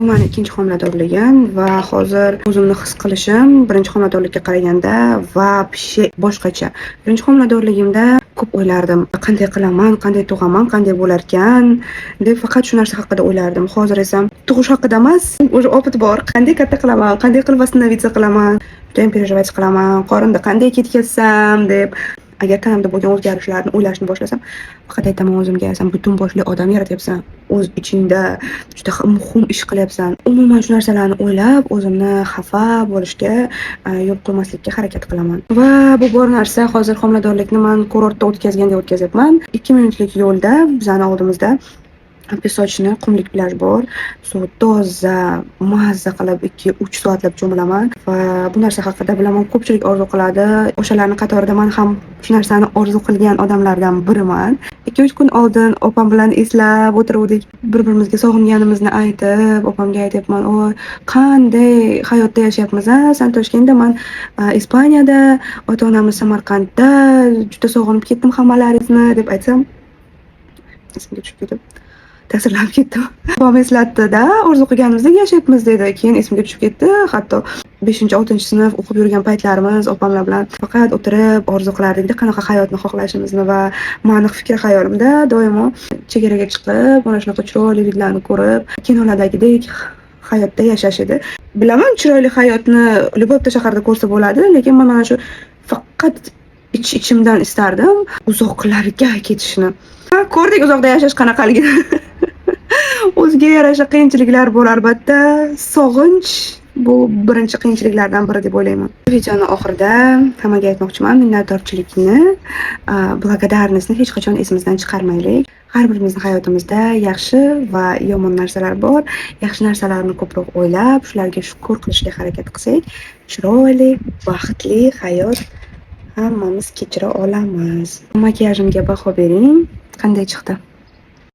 Bu mani ikkinchi homiladorligim va hozir o'zimni his qilishim birinchi homiladorlikka qaraganda вообще boshqacha. Birinchi homiladorligimda ko'p o'ylardim. Qanday qilaman, qanday tug'aman, qanday bo'larkan deb faqat shu narsa haqida o'ylardim. Hozir esa tug'ish haqida emas, уже опыт bor. Qanday katta qilaman, qanday qilib восстановиться qilaman, judayam переживать qilaman, qorinda qanday ketkazsam deb. Agar tanamda bo'lgan o'zgarishlarni o'ylashni boshlasam, faqat aytaman o'zimga: "San butun boshli odam yaratyapsan. O'z ichingda juda muhim ish qilyapsan." Umuman shu narsalarni o'ylab, o'zimni xafa bo'lishga yo'l qo'ymaslikka harakat qilaman. Va bu bor narsa, hozir homiladorlikni man kurortda o'tkazgandek o'tkazyapman. 2 minutlik yo'lda bizani oldimizda песочный qumlik plyaj bor. Suv toza, mazza qilib 2-3 soatlab cho'milaman va bu narsa haqida bilaman, ko'pchilik orzu qiladi. O'shalarni qatorida man ham shu narsani orzu qilgan odamlardan biriman. 2-3 kun oldin opam bilan eslab o'tiruvdik. Bir-birimizga sog'inganimizni aytib, opamga aytyapman: "Voy, qanday hayotda yashayapmiz a? San Toshkentda, man Ispaniyada, ota-onamiz Samarqandda, juda sog'inib ketdim hammalaringizni", deb aytsam, esimga tushib ketib, ta'sirlanib ketdim. Opam eslatdi-da, "Orzu qilganimizdek yashayapmiz", dedi. Keyin esimga tushib ketdi. Hatto 5-6-sinf o'qib yurgan paytlarimiz opamlar bilan faqat o'tirib orzu qilardikda qanaqa hayotni xohlashimizni va mani fikr xayolimda doimo chegaraga chiqib, mana shunaqa chiroyli вид larni ko'rib, kinolardagidek hayotda yashash edi. Bilaman, chiroyli hayotni любой bitta shaharda ko'rsa bo'ladi, lekin man mana shu faqat ich-ichimdan istardim uzoqlarga ketishni. Ko'rdik uzoqda yashash qanaqaligini. O'ziga yarasha qiyinchiliklar bor albatta. Sog'inch bu birinchi qiyinchiliklardan biri deb o'ylayman. Videoni oxirida hammaga aytmoqchiman, minnatdorchilikni, благодарность ni hech qachon esimizdan chiqarmaylik. Har birimizni hayotimizda yaxshi va yomon narsalar bor. Yaxshi narsalarni ko'proq o'ylab, shularga shukur qilishga harakat qilsak, chiroyli, baxtli hayot hammamiz kechira olamiz. Makiyajimga baho bering. Qanday chiqdi?